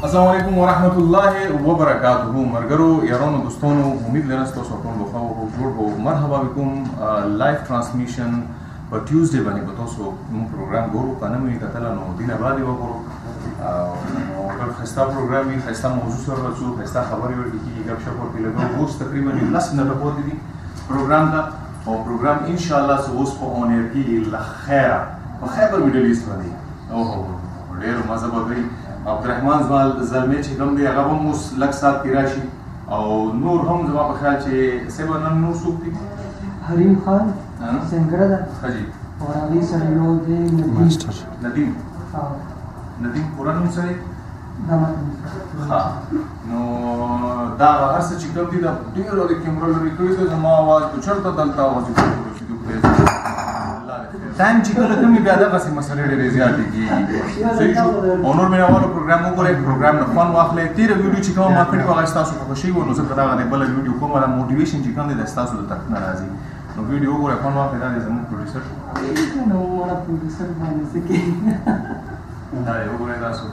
السلام علیکم ورحمت الله وبرکاته. مرګرو یارانو دوستانو، امید لرم تاسو ټول به ښه او جوړ وو. مرحبا بكم. live transmission په Tuesday باندې به تاسو موږ پروګرام ګورو، که نه مو یې کتله نو دینه بعد یې وګورو. نو ډېر ښایسته پروګرام وي، ښایسته موضوع سره راځو، ښایسته خبرې ورکې کېږي، ګپ شپ ورکې لګو. اوس تقریبا یو 10 منټه پاتې دي پروګرام ته، او پروګرام انشاءالله څه اوس په on air کېږي له خیره په خیبر میډل ایسټ باندې. اوهو ډېر مزه به کوي. عبدالرحمن زما زلمی چې کوم دی هغه هم اوس لږ ساعت کې راشي، او نور هم زما په خیال چې صاحب نن نور څوک دي؟ حریم خان سنګره ده. ښه جي. او هغې سره یو دی ندیم. ندیم پوره نوم څه دی؟ ښه، نو دا هر څه چې کوم دي دا ډېر د کیمرو لرې کړي دی. زما اواز به چېرته دلته اواز ورسېدو؟ خدای ټایم چې کله کومې بیا دغسې مسلې ډېرې زیاتې کېږي. صحیح شو. او نور مینه والو پروګرام وګورئ، پروګرام نه خوند واخلئ. تېره ویډیو چې کومه ما کړې وه هغه ستاسو خوښه شوې وه، نو ځکه دغه دی بله ویډیو کومه ده motivation چې کوم دی دا ستاسو د طرف نه راځي. نو ویډیو وګورئ، خوند واخلئ. دا دی زموږ producer. نو وړه producer باندې څه کوي؟ دا یې وګورئ تاسو.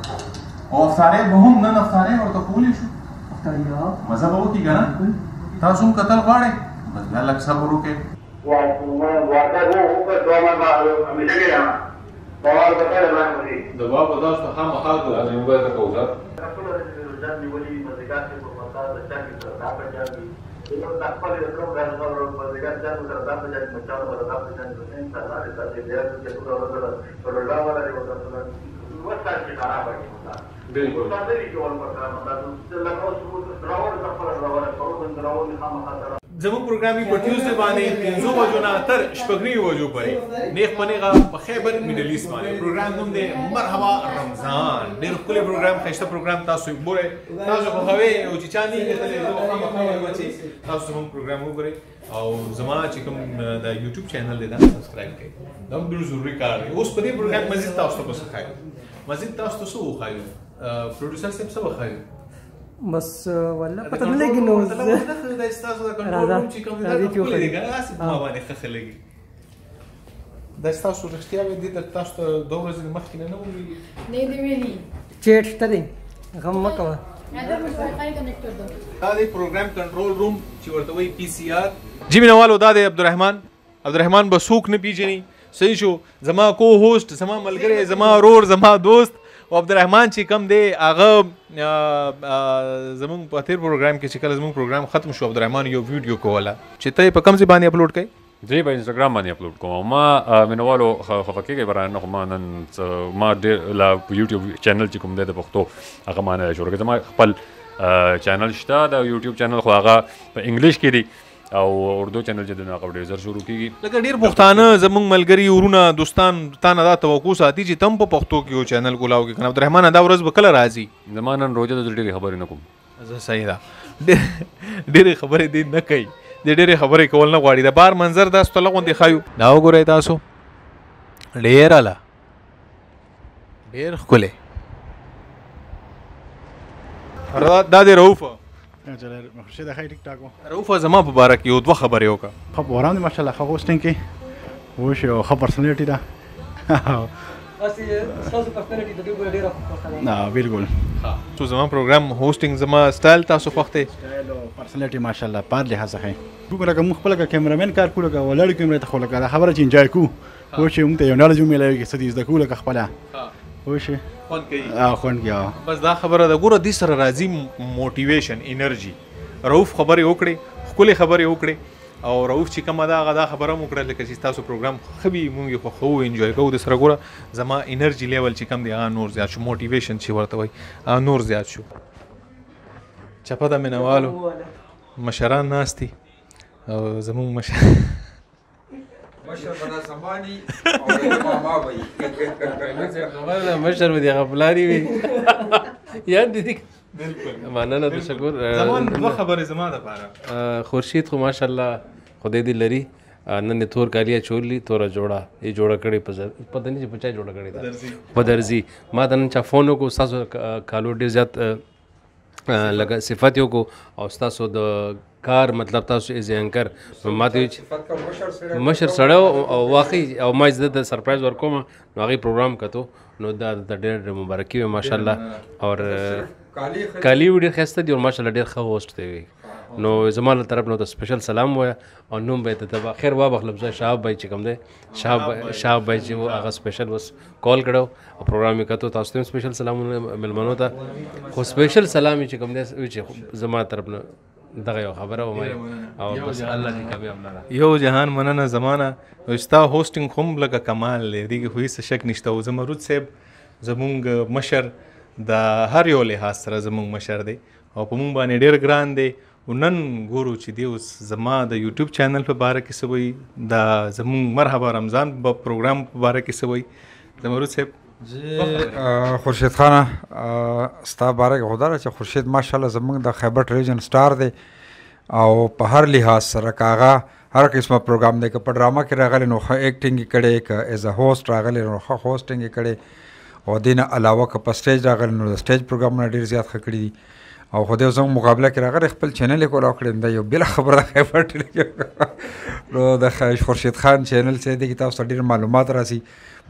او افطارۍ به هم نن افطارۍ ورته کولی شو. افطاري مزه به وکړي که نه؟ تاسو هم کتل غواړئ؟ بس بیا لږ صبر وکړئ. دوا به تاسو ته خامخا کوو. موبایل ته کوو. بالکل. زموږ پروګرام په Tuesday باندې 5 بجو نه تر 6 بجو پورې نیغ په نیغه په خیبر میډل ایسټ باندې. پروګرام نوم دی مرحبا رمضان. ډېر ښکلی پروګرام، ښایسته پروګرام. تاسو یې ګورئ، تاسو خوښوئ، او چې چا نه یې کتلی زه به خامخا وایم چې تاسو زموږ پروګرام وګورئ. او زما چې کوم د یوټیوب channel دی دا subscribe کړئ، دا هم ډېر ضروري کار دی. اوس په دې پروګرام مزید تاسو ته څه ښایو؟ مزید تاسو ته څه وښایو؟ producer صاحب څه وښایو؟ بس والله پته نه لګي. نو دا ستاسو د control room چې کوم دی دا ښکلی دی که نه؟ هسې په ما باندې ښه ښه لګي. دا ستاسو رښتیا وي دې تاسو ته دوه ورځې مخکې نه ویلي؟ نه دی ویلي. چیټ شته دی، غم مه کوه. دا دی پروګرام control room چې ورته وایي PCR. جی مینوالو دا دی عبدالرحمن. عبدالرحمن به څوک نه پیژني، صحیح شو؟ زما co-host، زما ملګری، زما ورور، زما دوست. او عبدالرحمن چې کوم دی هغه زمونږ په تېر پروګرام کې چې کله زمونږ پروګرام ختم شو، عبدالرحمن یو ویډیو کوله چې ته یې په کوم ځای باندې اپلوډ کړې؟ زه یې په انسټاګرام باندې اپلوډ کوم. ما مینوالو خفه کېږئ به رانه، خو ما نن ما ډېر لا په یوټیوب channel چې کوم دی د پښتو هغه ما نه دی شروع کړی. زما خپل channel شته د یوټیوب channel، خو هغه په انګلیش کې دی، او اردو channel چې دی نو هغه ډېر زر شروع کېږي. لکه ډېر پښتانه زمونږ ملګري، ورونه، دوستان تا نه دا توقع ساتي چې ته هم په پښتو کې یو channel کولاو کې. که نه عبدالرحمن دا ورځ به کله راځي؟ زما نن روژه ده، زه ډېرې خبرې نه کوم. زه صحیح ده، ډېرې خبرې دې نه کوي، دې ډېرې خبرې کول نه غواړي. د بار منظر تاسو ته لږ غوندې ښایو. دا وګورئ تاسو، ډېر اعلی، ډېر ښکلی. دا دی رؤف. رؤف زما په باره کې یو دوه خبرې وکړه. ښه پروګرام دی ماشاءالله، ښه hosting کې وشي او ښه personality ده. هسې ستاسو personality د دوی ګوره ډېره خوښه ده. نه بالکل. څو زما پروګرام hosting، زما style تاسو خوښ دی؟ style او personality ماشاءالله په هر لحاظ ښه دی. موږ لکه موږ خپله که cameraman کار کوو، لکه ولاړ کیمرې ته، خو لکه دا خبره چې enjoy کوو، پوه شوې؟ موږ ته یو knowledge هم میلاویږي، څه دي زده کوو لکه خپله، پوه شوې؟ خوند کوي. خوند کوي. بس دا خبره ده. ګوره دې سره راځي motivation، انرژي. رؤف خبرې وکړې، ښکلې خبرې وکړې، او رؤف چې کومه ده هغه دا خبره هم وکړه لکه چې ستاسو پروګرام ښه وي، موږ یې خوښوو، enjoy کوو. د سره ګوره زما انرژي level چې کوم دی هغه نور زیات شو، motivation چې ورته وایي هغه نور زیات شو. چپه ده مینوالو، مشران ناست دي او زموږ مشر مشر به دا زماني او د ماما به وي. مشر به دې هغه پلاري وي. یاد دې دي؟ بالکل. مننه، تشکر. زمان دوه خبرې زما دپاره. خورشید خو ماشاءالله خدای دې لري، نن تور کالي اچولي، توره جوړه یې جوړه کړې، په پته نه چې په چا جوړه کړې ده، په درزي. ما ته نن چا فون وکړو، ستاسو کالو ډېر زیات لکه صفت یې وکړو او ستاسو د کار مطلب تاسو ایز انکر ما ته مشر سړی او واقعي او ما یې د سرپرایز ورکوم، نو هغې پروګرام کتو، نو دا د ډېر مبارکي وي ماشاءالله. اور کالي ډېر ښایسته دي او ماشاءالله ډېر ښه هوسټ دی وي. نو زما له طرف نه ته سپیشل سلام وایه او نوم به یې ته خیر وابخلم، زه شهاب بای چې کوم دی، شهاب بای چې و هغه سپیشل اوس کال کړو او پروګرام یې کتو. تاسو ته هم سپیشل سلامونه مېلمنو ته، خو سپیشل سلام یې چې کوم دی چې زما طرف نه دغه یو خبره ومه او بس الله دې کامیاب لره. یو جهان مننه زمانه، ستا hosting هم لکه کمال دی، دې کې خو هېڅ شک نشته. او زمرد صاحب زمونږ مشر د هر یو لحاظ سره زمونږ مشر دی او په مونږ باندې ډېر ګران دی. او نن ګورو چې دی اوس زما د یوټیوب چینل په باره کې څه وایي، د زمونږ مرحبا رمضان په پروګرام په باره کې څه وایي. زمرد صاحب. جی خورشید خانه ستا باره کې خو دا ده چې خورشید ماشاءالله زمونږ د خیبر ټلویزیون سټار دی او په هر لحاظ سره که هغه هر قسمه پروګرام دی، که په ډرامه کې راغلی نو ښه acting یې کړی، که as a host راغلی نو ښه hosting یې کړی، او دې نه علاوه که په stage راغلی نو د stage پروګرامونه ډېر زیات ښه کړي دي. او خو دی زموږ مقابله کې راغلی خپل چینل یې کولاو کړی، دا یو بله خبره ده خیبر ټلویزیون. نو د خورشید خان چینل چې دی کې تاسو ته ډېر معلومات راسي،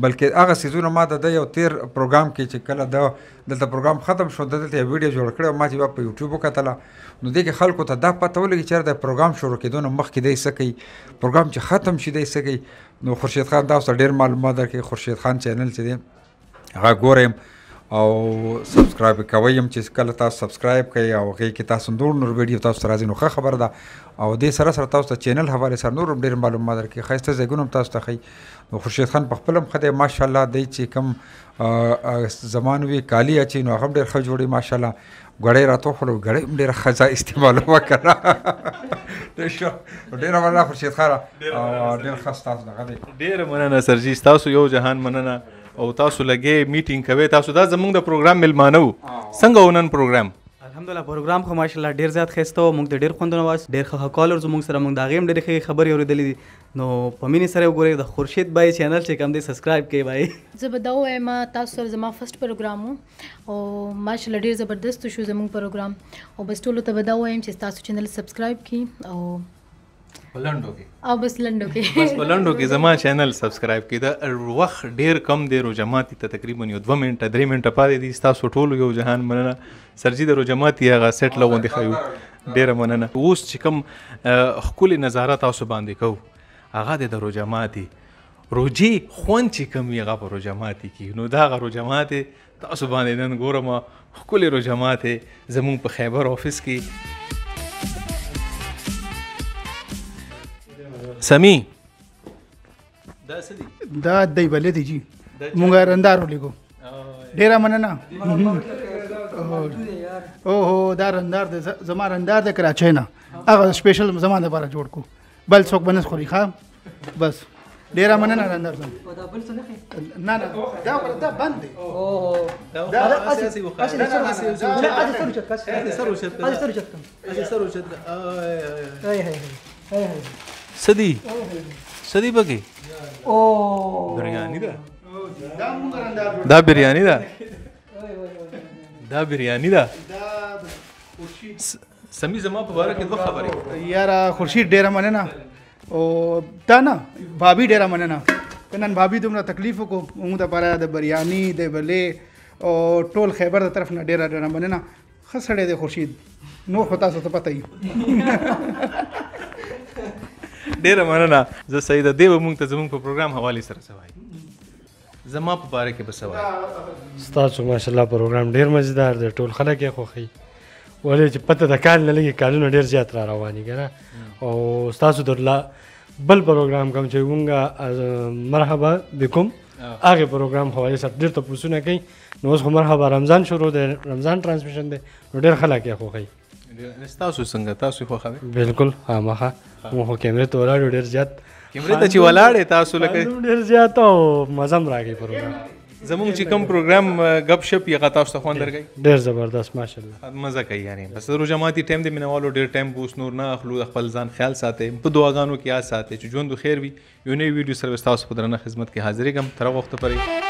بلکې هغه څیزونه ما د ده یو تېر پروګرام کې چې کله ده دلته پروګرام ختم شو، ده دلته یو ویډیو جوړ کړی، ما چې بیا په یوټیوب وکتله، نو دې کې خلکو ته دا پته ولګي چې د پروګرام شروع کېدو نه مخکې دی څه کوي، پروګرام چې ختم شي دی څه کوي. نو خورشید خان تاسو ته ډېر معلومات درکوي. خورشید خان چینل چې دی هغه ګورئ او subscribe کوئ هم، چې کله تاسو subscribe کوئ او هغې کې تاسو نور نور ویډیو تاسو ته راځي نو ښه خبره ده. او دې سره سره تاسو ته چینل حوالې سره نور هم ډېر معلومات درکوي، ښایسته ځایونه هم تاسو ته ښیي. نو خورشید خان په خپل هم ښه دی ماشاءالله، دی چې کوم زمان وي کالي اچوي نو هغه هم ډېر ښه جوړوي ماشاءالله. ګړۍ راته وښوله، ګړۍ هم ډېره ښه ځای استعمالوه که نه. ډېره مننه خورشید خانه، ډېر ښه ستاسو دغه دی. ډېره مننه سر جي، ستاسو یو جهان مننه. او تاسو لګې meeting کوئ، تاسو دا زمونږ د پروګرام مېلمانه وو. څنګه و نن پروګرام؟ الحمدلله پروګرام خو ماشاءالله ډېر زیات ښایسته و، موږ ته ډېر خوندونه واس، ډېر ښه ښه callers موږ سره، موږ د هغې هم ډېرې ښې خبرې اورېدلې دي. نو په مینې سره وګورئ د خورشید بای چینل چې کوم دی subscribe کړئ بای. زه به دا ووایم تاسو سره زما first پروګرام و او ماشاءالله ډېر زبردست شو زموږ پروګرام، او بس ټولو ته به دا ووایم چې تاسو چینل subscribe کړئ او په لنډو کې او بس لنډو کې بس په لنډو کې زما چینل subscribe کړئ. دا وخت ډېر کم دی، روژه ماتي ته تقریبا یو 2 منټه 3 منټه پاتې دي. ستاسو ټولو یو جهان مننه. سرجي د روژه ماتي هغه سیټ له غوندې ښیو. ډېره مننه. اوس چې کوم ښکلې نظاره تاسو باندې کوو هغه دی د روژه ماتي، روژې خوند چې کوم وي هغه په روژه ماتي کې. نو دا هغه روژه ماتې تاسو باندې نن ګورم، ښکلې روژه ماتې زموږ په خیبر آفس کې. سمی دا څه دي؟ دا دی بلې دی جی، مونږ رندار ولیکو. ډېره مننه. اوهو دا رندار دی، زما رندار دی کراچۍ نه، هغه special زما دپاره جوړ کړو، بل څوک به نه خوري. ښه بس ډېره مننه رندار صاحب. نه نه دا دا بند دی. دا سدی سدی پکې بریانی ده، دا بریانی ده، دا بریانی ده. سمی زما په باره کې دوه خبرې. یاره خورشید ډېره مننه، او تا نه بابي ډېره مننه، که نن بابي دومره تکلیف وکړو موږ دپاره د بریاني د بلې او ټول خیبر د طرف نه ډېره ډېره مننه. ښه سړی دی خورشید، نور خو تاسو ته پته وي. ډېره مننه. زه صحیح ده، دی به موږ ته زموږ په پروګرام حوالې سره څه وایي، زما په باره کې به څه وایي؟ ستاسو ماشاءالله پروګرام ډېر مزیدار دی، ټول خلک یې خوښوي، ولې چې پته د کال نه لګي، کالونه ډېر زیات را روان دي که نه. او ستاسو د بل پروګرام کوم چې مونږ مرحبا بکم هغې پروګرام حوالې سره ډېر تپوسونه کوي. نو اوس خو مرحبا رمضان شروع دی، رمضان transmission دی، نو ډېر خلک یې خوښوي. ستاسو څنګه، تاسو خوښوي؟ بالکل خامخا، موږ خو کیمرې ته ولاړ یو، ډېر زیات کیمرې ته چې ولاړ یې تاسو لکه ډېر زیات او مزه هم راکوي پروګرام. زمونږ چې کوم پروګرام غب شپ یې غا تاسو ته خوند درکوي؟ ډېر زبردست ماشاءالله، مزه کوي. یعنی بس روژه ماتي ټایم دی مینوالو، ډېر ټایم به اوس نور نه اخلو. د خپل ځان خیال ساتئ، په دعاګانو کې یاد ساتئ چې ژوند خیر وي. یو نوې ویډیو سره به ستاسو په درنه خدمت کې حاضرېږم. تر هغه وخته پورې